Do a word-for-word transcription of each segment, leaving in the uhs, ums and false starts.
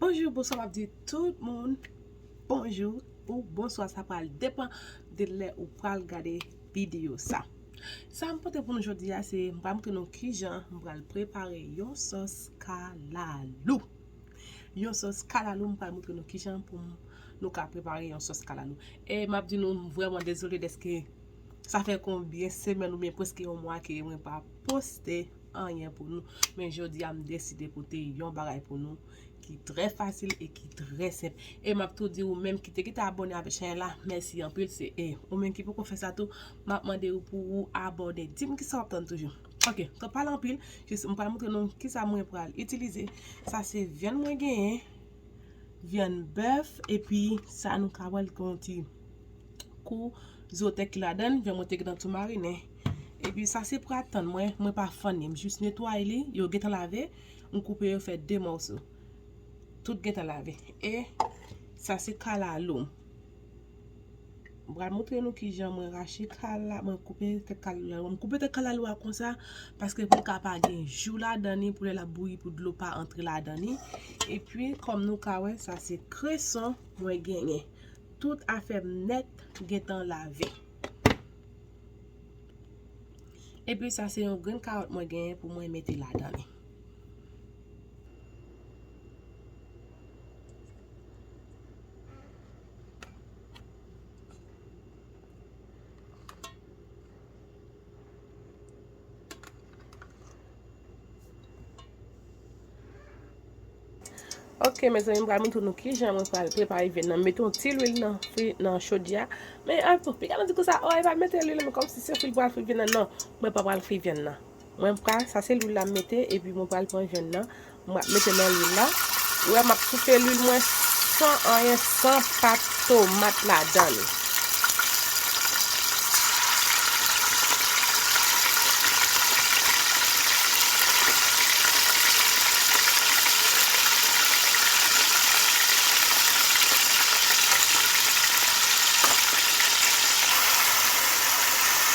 Bonjou, bonswa, m ap di tout moun bonjou ou bonswa, sa pral depann de lè ou pral gade videyo sa. Sa m pote pou nou jodi a, se m pral montre nou kijan m pral prepare yon sòs kalalou. Yon sòs kalalou, m pral montre nou kijan pou m, nou ka prepare yon sòs kalalou. E m ap di nou, m vrèman dezole dèske sa fè konbyen semèn oubyen prèske yon mwa ke mwen pa poste anyen pou nou. Men jodi a, m deside pote yon bagay pou nou ki trè fasil e ki trè senp. E m ap tou di ou menm ki te kite abòne avèk chanèl la, mèsi anpil. Se e ou menm ki poko fè sa tou, m ap mande ou pou ou abòne. Di m kisa w ap tann toujou. Ok, san pale anpil, jis m pral montre nou kisa mwen pral itilize. Sa se vyann mwen genyen, vyann bèf, epi sa nou ka wè l gen yon ti kou zotèk ki ladan l, vyann mwen te gentan tou marinen. Epi sa se prat tann mwen, mwen pa fann li, m jis netwaye li, yo gentan lave, m koupe yo fè de mòso. Tout gentan lave. E sa se kalalou m. M pral montre nou kijan mwen rache kala, mwen koupe tèt kalalou la. Mwen koupe tèt kalalou a konsa, paske pou l ka pa gen jou ladan li, pou lè l ap bouyi, pou dlo pa antre ladan li. Epi, kòm nou ka wè, sa se kreson mwen genyen. Tout afè m nèt gentan lave. Epi sa se yon grenn kawòt mwen genyen pou mwen mete ladan li. Ok, mezanmi, m pral montre nou kijan mwen pral prepare vyann nan. M mete yon ti lwil nan fri, nan chodyè a. Men, ah, bon, piga nan di konsa, oh, e pa mete lwil, men kòmsi se fri l pral fri vyann nan. Non, mwen pa pral fri vyann nan. Mwen pral, sa se lwil la m mete, epi mwen pral pran vyann nan. Mwen ap mete nan lwil la. Ou wè, m ap soufle lwil mwen san anyen, san pat tomat ladan li.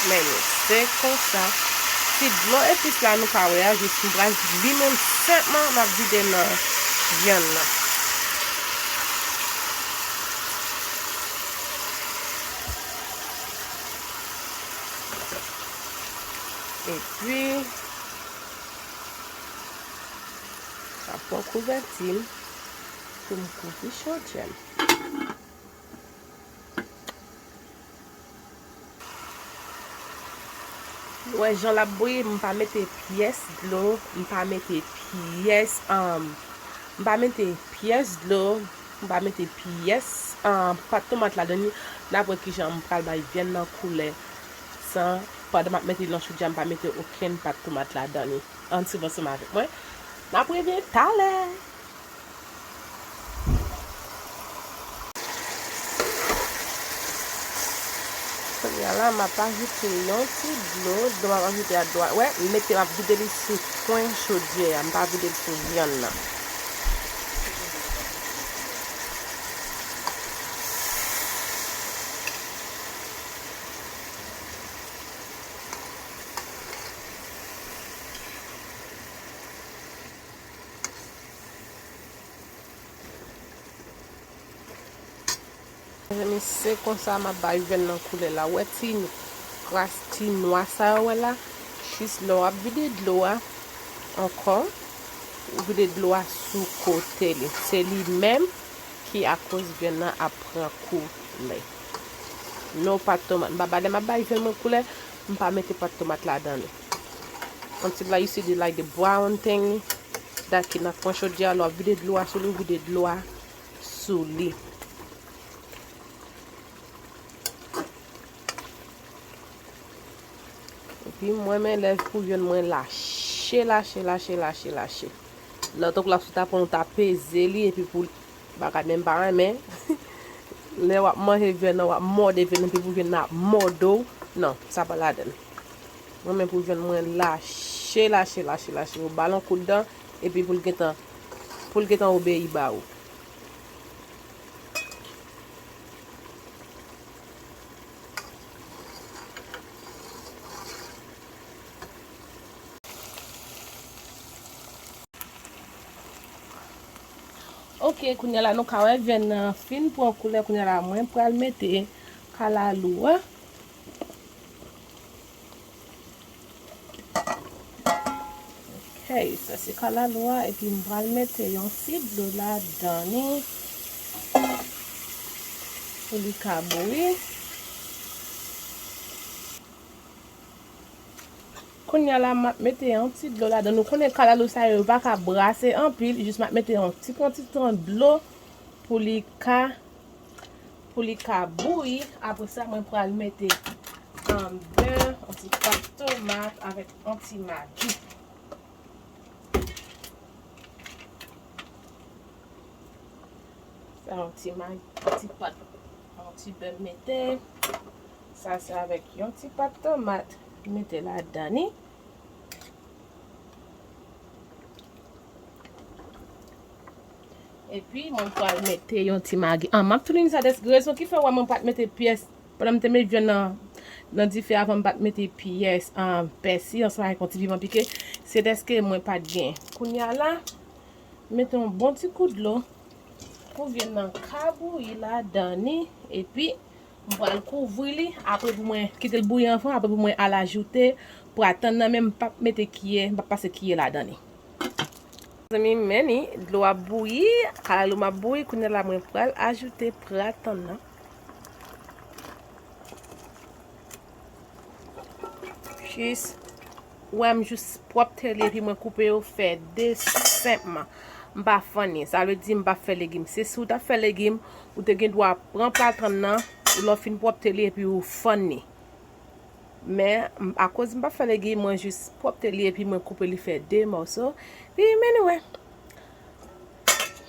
Men nou, se konsa. Ti dlo epis la nou ka wè a, jis m pral li menm senpman, m ap vide nan vyann nan. Epi, m ap pran kouvèti m pou m kouvri chodyè m. Ou wè jan l ap bouyi, m pa mete pyès dlo, m pa mete pyès, um, m pa mete pyès dlo, m pa mete pyès, um, pat tomat ladan li. N ap wè kijan m pral bay vyann nan koulè san, pandan m ap mete l nan chodyè, m pa mete okenn pat tomat ladan li. Ann swiv ansanm avèk mwen. N ap revyen talè. Kounye a la, m ap ajoute yon ti dlo. Dlo m ap ajoute a dwa. Wè, m mete, m ap vide li sou kwen chodyè a. M pa vide l sou vyann nan. Mezanmi, se konsa m ap bay vyann nan koulè la. Ou wè ti kras ti nwa sa yo wè la? Jis lè w ap vide dlo a ankò, ou vide dlo a sou kote li. Se li menm ki akoz vyann nan ap pran koulè. No pat tomat. M pa ba lè m ap bay vyann mwen koulè, m pa mete pat tomat ladan li. Until la, you see the, like, the brown thing that ki nan kwen chodyè a, lè w ap vide dlo a sou li, ou vide dlo a sou li. Epi mwen, men lè pou vyann mwen lache, lache, lache, lache, lache. Lè tankou l ap sot apre, ou ta peze li, epi pou bagay, men m pa renmen. Lè w ap manje vyann nan, w ap mòde vyann nan, epi pou vyann nan ap mòde w. Non, sa pa ladan l. Mwen, men pou vyann mwen lache, lache, lache, lache. Ou ba l yon kout dan, epi pou l gentan, pou l gentan obeyi ba ou. Ok, kounye a la nou ka wè vyann nan fin pran koulè. Kounye a la mwen pral mete kalalou a. Ok, sa se kalalou a, epi m pral mete yon ti dlo ladan li pou li ka bouyi. Kounye a la, m ap mete yon ti dlo ladan. Nou konnen kalalou sa yo, yo pa ka brase anpil, jis m ap mete yon ti kantite dlo pou li ka, pou li ka bouyi. Apre sa, mwen pral mete, um, bè, yon ti pat tomat avèk yon ti magi. Sa yon ti magi, yon ti pat, yon ti bè m mete. Sa se avèk yon ti pat tomat m mete ladan li. Epi mwen pral mete yon ti magi. Ah, m ap tounen sa deske rezon ki fè w wè mwen pa t mete pyès. Pandan m te met vyann nan, nan dife avan, m pa t mete pyès, ah, pèsi ansanm avèk yon ti piman pike. Se deske mwen pa t gen. Kounye a la, mete yon bon ti kou dlo pou vyann nan ka bouyi ladan li. Epi m pral kouvri li, apre pou mwen kite l bouyi anvan, apre pou mwen al ajoute prat tan nan, men m p ap mete kiyè, m p ap pase kiyè ladan li. Zanmi, men ni, dlo ap bouyi, kalalou m ap bouyi, kounye a la mwen pral ajoute prat tan nan. Jis, ou wè m jis pwòpte li epi mwen koupe yo fè de senpman. M pa fann li. Sa vle di m pa fè legim. Se si w t ap fè legim, ou te gen dwa pran plat tan nan, lè w fin pwòpte li epi ou fann li. Men, m, akoz m pa fè legim, mwen jis pwòpte li epi mwen koupe li fè de mòso. Epi men nou wè.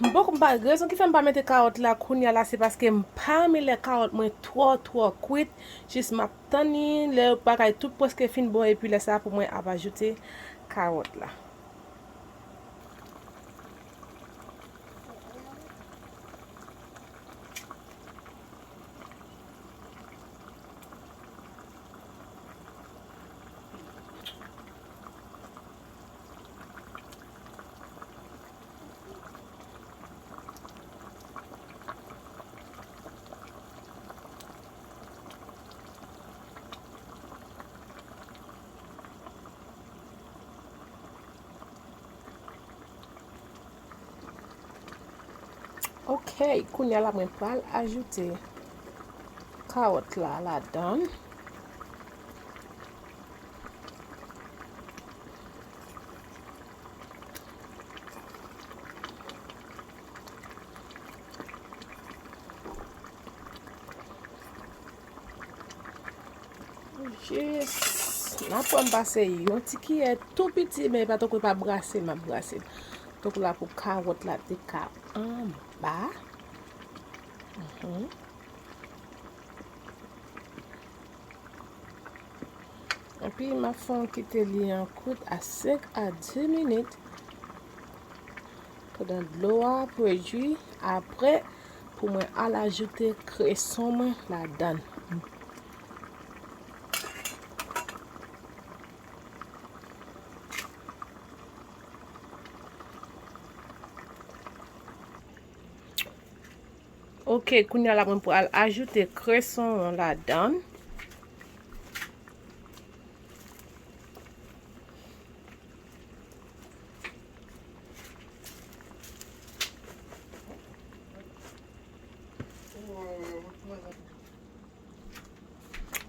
M poko, m pa, rezon ki fè m pa mete kawòt la kounye a la, se paske m pa renmen lè kawòt mwen twò, twò kwit. Jis m ap tann li, lè bagay tout prèske fin bon, epi lè sa pou mwen ap ajoute kawòt la. Ok, kounye a la mwen pral ajoute kawòt la ladan. Jis, n ap pran pase yon ti kiyè tou piti, men pa tankou pa brase, m ap brase. Tankou la pou kawòt la te ka anba. Mhm. Epi m ap fè yon kite li an kwit a senk a dis minit. Pandan dlo a ap redui, apre pou mwen al ajoute kreson mwen ladan. Ok, kounye a la mwen pral ajoute kreson an ladan.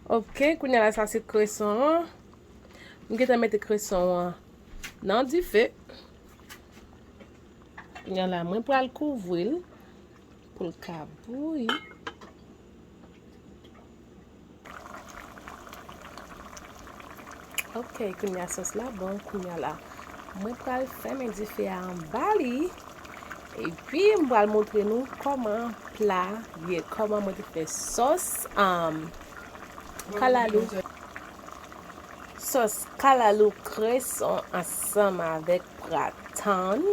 Ok, kounye a la sa se kreson an. M gentan mete kreson an nan dife. Kounye a la mwen pral kouvri l pou l ka bouyi. Ok, kounye a sòs la bon, kounye a la mwen pral fèmen dife a anba li. Epi m pral montre nou kòman pla ye, kòman mwen te fè sòs, um, kalalou. Sòs kalalou kreson ansanm avèk prat tan,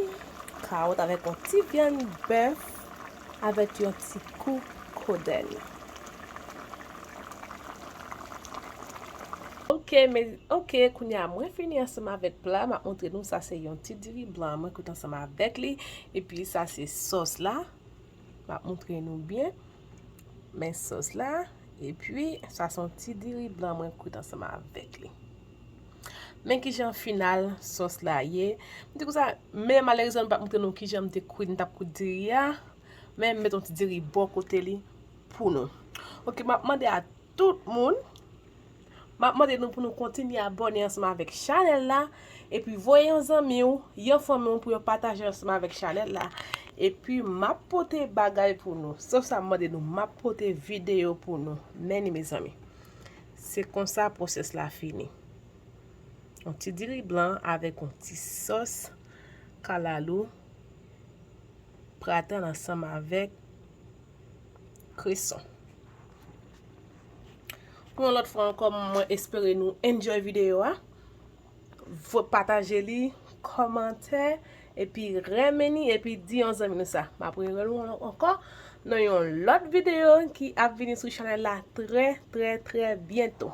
kawòt avèk yon ti vyann bèf avèk yon ti kou kodenn. Ok, men, ok, kounye a mwen fini ansanm avèk pla, m ap montre nou, sa se yon ti diri blan mwen kwit ansanm avèk li, epi sa se sòs la, m ap montre nou byen, men sòs la, epi sa se yon ti diri blan mwen kwit ansanm avèk li. Men kijan final sòs la ye, m di konsa, men malerezman m p ap montre nou kijan m te kwit, m t ap kwit diri a, men m met yon ti diri bò kote li pou nou. Ok, m ap mande a tout moun, m ap mande nou pou nou kontinye abòne ansanm avèk chanèl la, epi voye yon zanmi w, yon fanmi w pou yo pataje ansanm avèk chanèl la. Epi m ap pote bagay pou nou. Sòf sa m mande nou, m ap pote videyo pou nou. Men li, mezanmi. Se konsa pwosès la fini. Yon ti diri blan avèk yon ti sòs kalalou, pral atann ansanm avèk kreson. Pou yon lòt fwa ankò, mwen espere nou enjoy videyo a. Vo-, pataje li, kòmante, epi renmen li, epi di yon zanmi nou sa. M ap rewè nou ankò nan yon lòt videyo ki ap vini sou chanèl la trè, trè, trè byento.